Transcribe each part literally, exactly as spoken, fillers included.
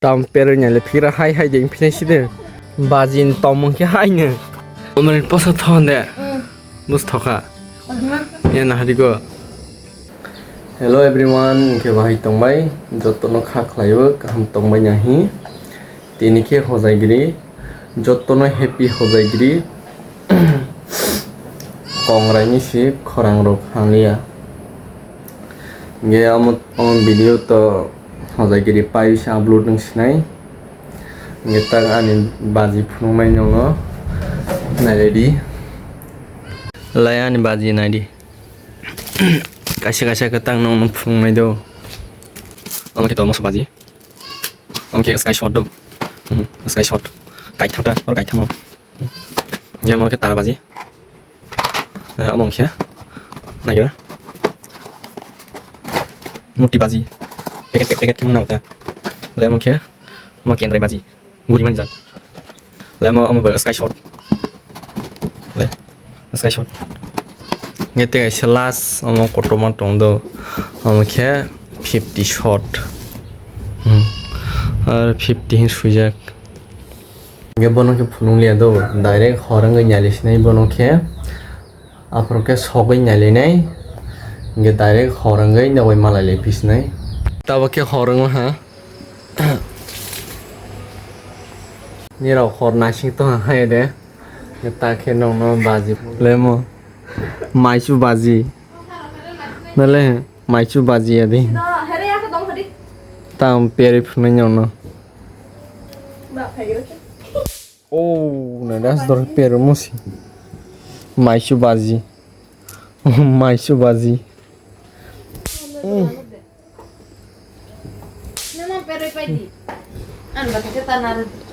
Tam peroi nyale phira hai hai de phine side. Bajin tomung khe hai ne. Omre posa thon de. Bus thoka. Ya na hadi go. Hello everyone, ke bahai tongbai. Jotono kha khlaiyo kaham tongbai nahi. Tini khe hojai giri. Jotono happy hojai giri. Kongrai ni si khorang rok hangya. Nge amo, amo video to hojai giri pai se upload nung sinai. Nge tak ani baji phunuknai nungno nai ready. Lai ani baji nai di. Kaisa kaisa kwtang nungno phunuknai do. Amo khe to moso baji. Amo khe sky shot do. Mhm, sky shot. Kaitham ta, or kaitham o. Nge amo khe tara baji. Eh, amo khe. Nagira. Muti baji. Packet, packet, packet, thang nang ta. Le amo khe. Amo khe ndrai baji. Guri manja. Le amo, amo sky shot. Le. Sky shot. Nge te kaisa last amo kotorma tong do. Amo khe fifty shot. Hmm. Ar fifty hin swijak. Nge bono khe phunung liya do. Direct horang ngai nyali sinai bono khe. Aphuru khe sogwi nyali nai. Nge direct horang ngai nogoi malai le pis nai. Tabo khe horang ha. Nirok hor naising tong hai de. Ta khe nongno baji lemo. Maisu baji. Nale maisu baji ya di. Tam peri phunai nongno. Oh, na das dor pero musi. Maisu baji. Maisu baji. Mm.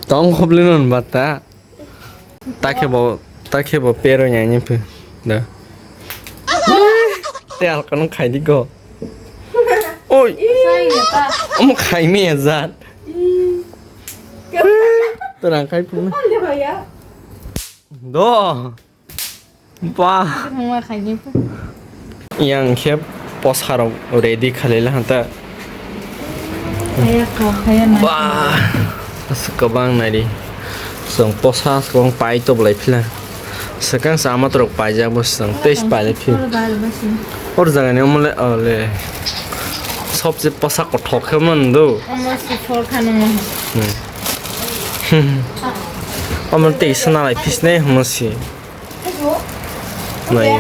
Tong khobli non bata. Ta khe bo, ta khe bo pero nya ni phe. Da. Te alka nung khai di go. Oi. Omo khai me ya jat. To rang khai phu. Do. Ba. Yang khe posa rok ready khalai la hanta. Ba. Aswk kwbang nai di. Chwng posa kwbang pai to bolai phila. Swkang sa ama torok paijak bo chwng tei pailai phi. Or jaga ni omo le, o le. Sobse posa kothok khe man do. Omo si for khano mo. Hmm. Omo tei sana lai phisne mo si. Nai.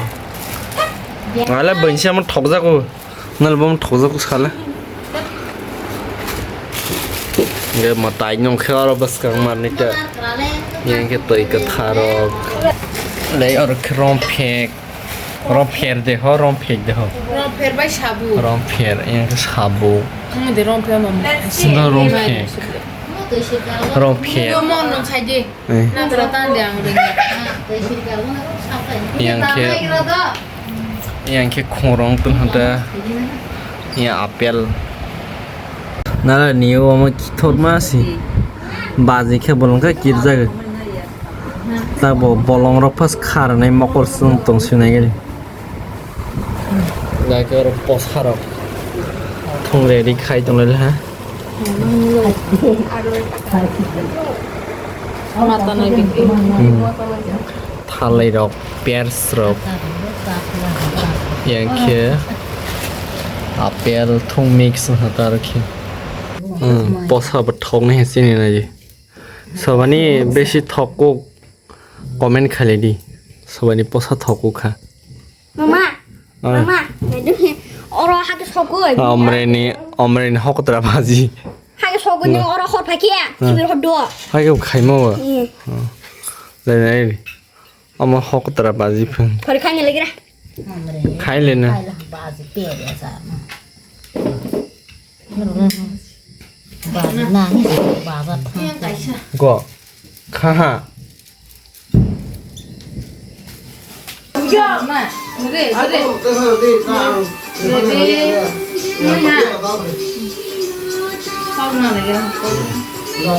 Ala bwinsi ama thokjago. Nal bom thokjago sala. Nge matai nong khe oro bwskang manwi ta. Nge khe twi kwtharok. Lei oro khe rom phek. Rom pher de ho, rom phek de ho. Rom pher bai sabu. Rom pher, yang khe sabu. Ang de rom pher mam. Sinda rom phek. Rom pher. Yo mon nong sai de. Eh. Nang tra tan de ang de. Yang khe, yang khe khorong tun hada. Ya apple. Nara niyo omo kithor ma si. Baji khe bolong khe kirjak. Tabo bolong rok phas kharnai mokol sung tong sinai gani. Dai khe oro posa rok thung ready khai tong lai ha. Mata nai di. Hmm. Thalai rok, pears rok. Yang khe apple thung mix wngkha ta aro khe. Hmm, posa bo thok nai hai chini nai di. Sobani besi thok kuk comment khalai di. Sobani posa thok kuk kha. Mama, ah. Mama, naidungni oro hake sogwi. Ah, omreni, omreni hokotra baji. Hake sogwi ni oro hor phakia, ah. Sibir hor do. Hake khaimo. Hmm. Ah. Lai nai. Omo hokotra baji phun. Thori khaini legira. Khai le na. Baji pe ya sa. Baji na ni baji thang. Go. Kha ha.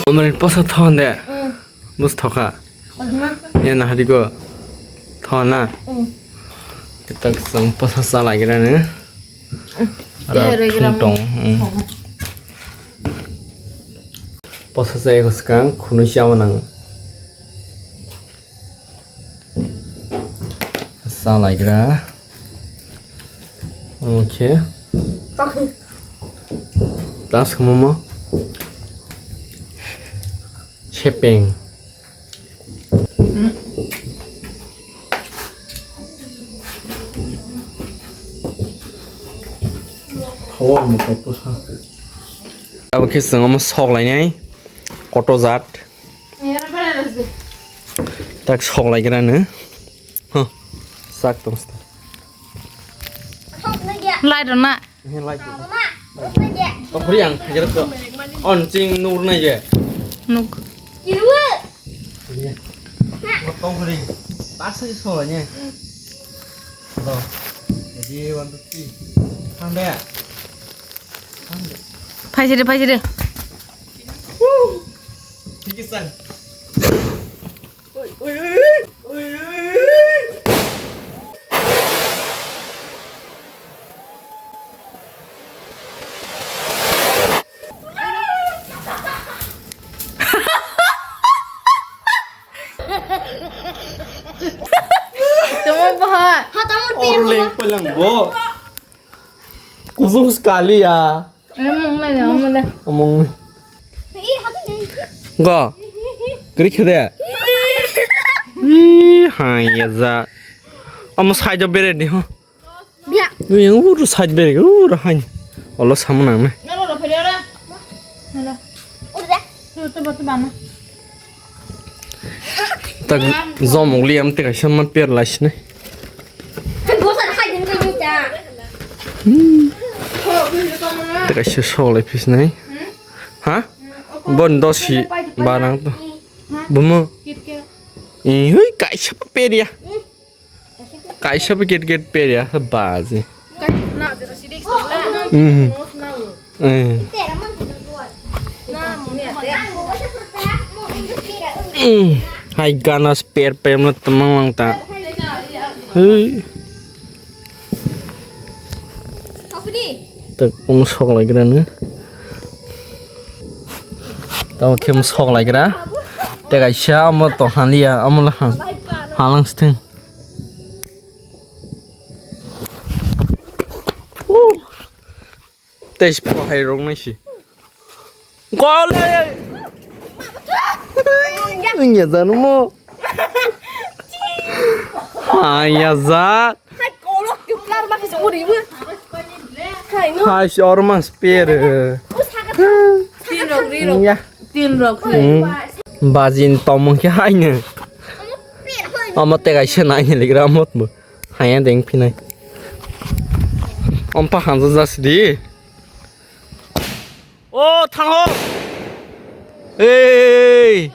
Omre posa thon de. Bus thoka. Ya na hadi go. Thon na. Kita kesang posa sa lagi na ne. Ada thung tong. Hmm. Kosa chaya swkang khunui chama nang. Chalaigra. Okay. Tas khamomo. Shepeng. Abo khe chwng omo sok lainai koto jat. Tak sok laigra no. Huh. Sak tong sta. Lai rw na. He lai. Tong khri ang khajar to. On ching nur nai je. Nuk. Ye. Tong khri. Pas se so ne. Do. Ready, one, two, three. Thang de. Thang de. Phai se de, phai se de. Woo. Thik se. Tamo baha. Orleng pelang bo. Kusung sekali ya. Among na ya, among na. Among. Go. Kri khede. Ih, hai ya za. Amo side of bere ni ho. Biya. Ui, yang uru side bere, uru hai. Olo samu nang na. Nalo ro phede ora. Nalo. Uru da. Tu tu batu bana. Tak zom ugli am teka sama per lais ne. Bosan hai din kai ta. Teka se so lai pis nai. Ha? Bon dosi banang to. Bumo. Ih, hui kaisa peria. Kaisa pe get get peria baji. Mhm. Eh. Mm. Hai gana sper pem na tamang lang ta. Hei. Tak um sok lai gra ne. Tamo khe um sok lai gra. Te kaisa amo to haliya amo la hang. Halang sting. Tei si pho hai rong nai si. Gole. Nge janu mo. Hai ya za. Hai si or mas per. Tin rok ri rok. Ya. Tin rok ri. Hmm. Bajin tomong khe hai ne. Amo te kaisa nai ne ligra mot mo. Haya deng phinai. Ompa hanjo jasidi. O thango. Ei.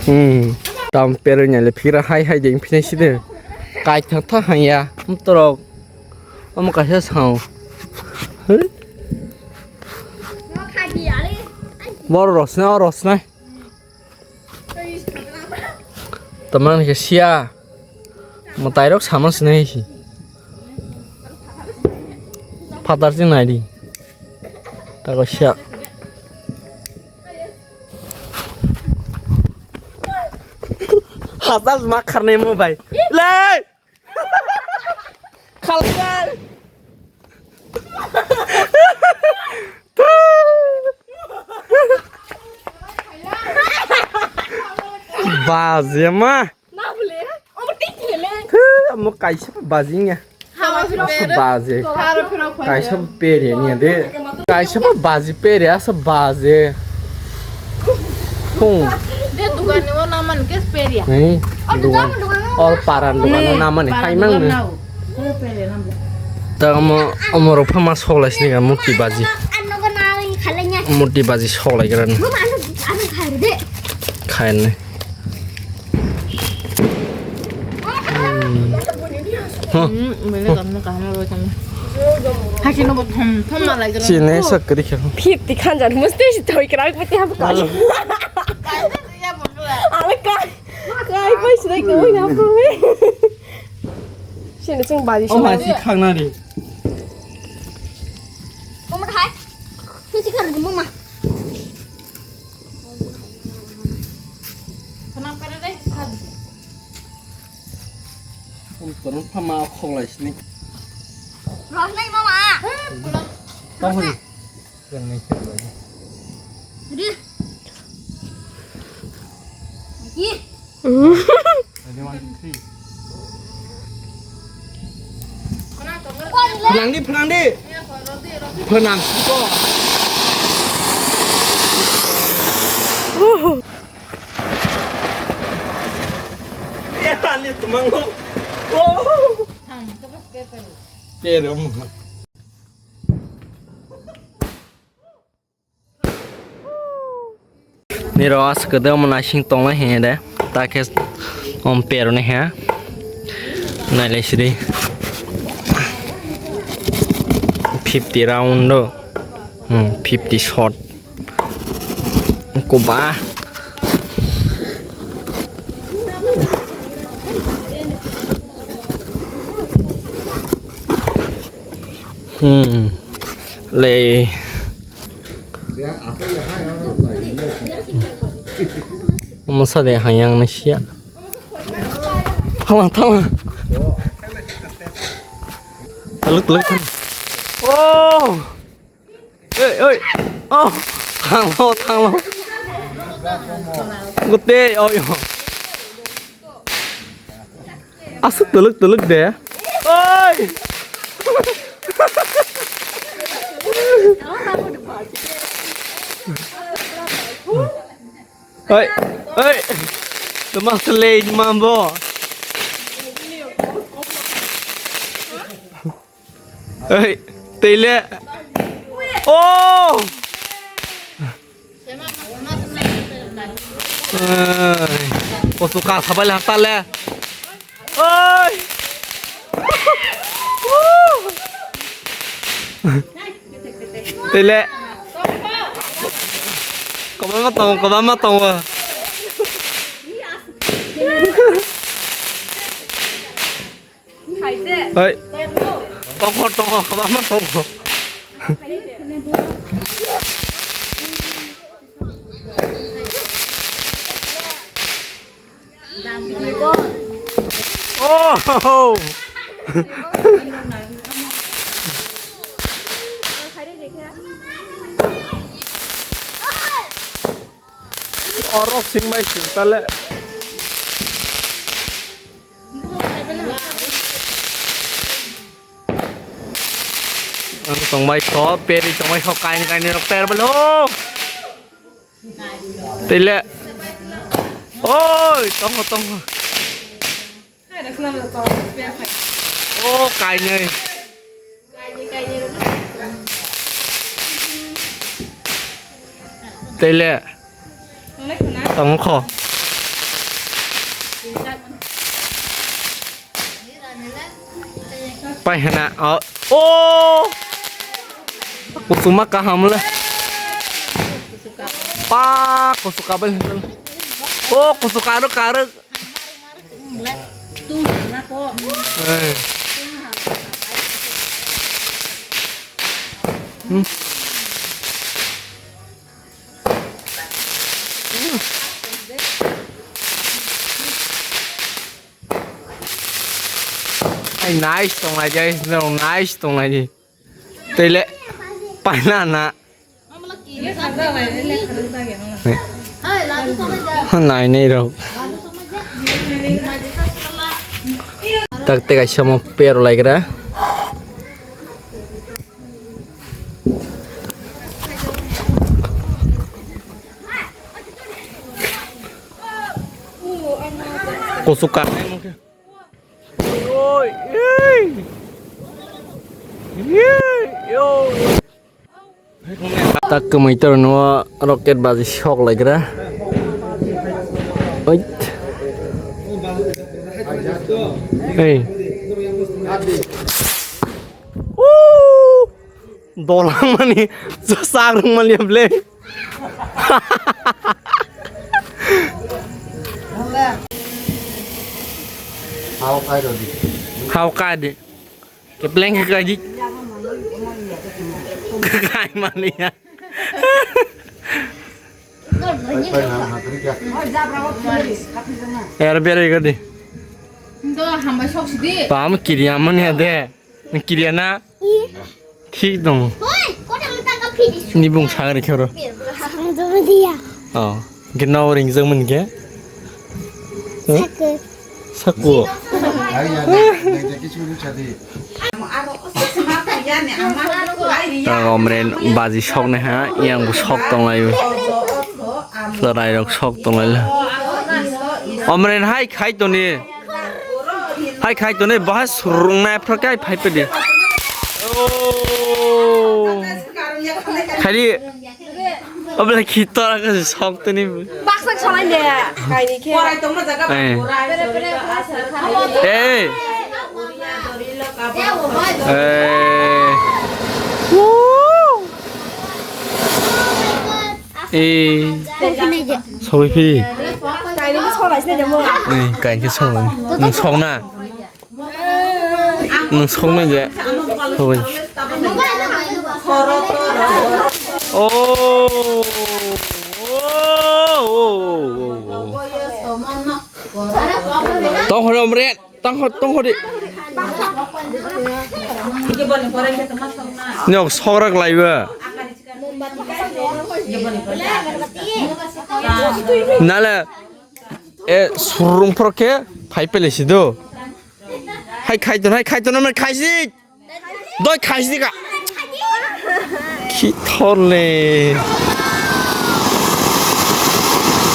Hmm. Tam peroi nyale phira hai hai deng phinai sidi. Kai thang thang haya. Mtorok. Omo kaisa sao. Hei. Boro rosnai, o rosnai. Tamang khe sia. Mwtairok sama sinai si. Phatar se nai di. Tako sia. Hasal ma kharnai mo bai. Lei! Khalai. Bajema. Amo kaisa bajingya. Asa baje. Kaisa pere niya de. Kaisa baji pere asa baje. Hung. De dukan ni o naman kes peria. Ni dukan. Or paran dukan o naman ni hai mang ni. Tamo omo rok phama soglai sini ga murti baji. Murti baji soglai gra ni. Khain ni. Chini sakri khe. Fifty khanjar musti si thoi kra kati ham kali. Ale kai kai pai sinai ko na ko. Sini sing bali. Oh, masih khang na ri. Mama hai. Sini khang mama. Bupha ma khok lai sini. Rohnai mama. Tong hori. Yang ni. Ready? Ready? Ready, one, three. Phnang di, phnang di. Phnang. Ya, ni temango. Oh. Pero. Niro aswk de omo naising tongnai he de. Ta khe om pero ni he. Nailai sidi. Fifty round do. Hmm, fifty shot. Kuba. Hmm. Le. Masa de hayang na siya. Tama, tama. Taluk, taluk, taluk. Oh. Oi, oi. Oh. Thanglo, thanglo. Gute, oi. Aswk twlwk twlwk de. Oi! Oi! Oi! Tama seleng mambo. Oi! Tele. Oh! Oi, kusu ka sabai le hata le. Oi. Tele. Koba ma tong, koba ma tong. Hai. Tongkho, tongkho, kwbangma tongkho. Oh! Oro sing bai sing tale. Ang tongbai kho, peri tongbai kho, kain kain rok ter belo. Tele. Oi, tongkho, tongkho. Oh, kainwi. Tele. Tongkho. Pai hena. Oh. Oh. Kusuma kaham le. Pa, kusuka bai. Oh, kusuka ro karo. Eh. Hmm. Ai, nice tonglai di, nice tonglai di. Tele, paina na. Nai, nai rok. Tak te kaisa mo pero lai gra. Kusu kar. Oi, ei. Ei, yo. Tak kwmwi toro no rocket baji sok lai gra. Oi. Ei. Woo! Dolang mani, sak rwng mani ble. Hao kai rw di. Hao kai di. Kepleng kai di. Kai mani ya. Pai, pai, ha, ha, kri kya? Yar bere kai di. Hambai sok sidi. Pam kiriya manya de. Kiriya na? Thik dong. Hoi, kota mata ka phiri. Ni bung sagari khero. Ang joma diya. Oh, gina ring jeng mun ke. Sake. Saku. Ai ya, nang jaki churu chadi. Ang omren baji sok ne ha, yang bu sok tong lai. Lorai rok sok tong lai. Omren hai khai toni. Hai khai toni bahai surung nai phra kai phai pedi. Oh. Khali. Obla khitora ka sok toni. Baksak solai de. Kaini khe. Korai tongma jaga. Eh. Korai. Eh. Eh. Woo. Eh. Sogwi phi. Kaini khe solai sini de mo. Eh, kaini khe sogwi. Nung sogna. Nung soknai je. Hoi. Oh. Tong hori omre, tong hori, tong hori. Nyok sokrak laiba. Nale, e, surung phoro khe phai pele si do. Hai khai ton, hai khai ton, amre khai si. Doi khai si ka. Khi thor le.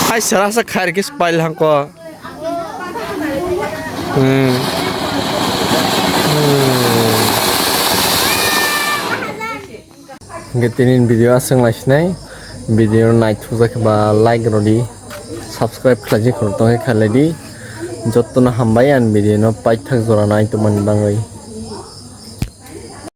Hai sara sa khai ke spy lang ko. Hmm. Hmm. Hingke tini video aswk lai sinai, video naithok jak ba like rodi, subscribe khlai jak khoro tongkhe khlai di. Jotono hambai ang video no paithak jora nai tongmani bagwi.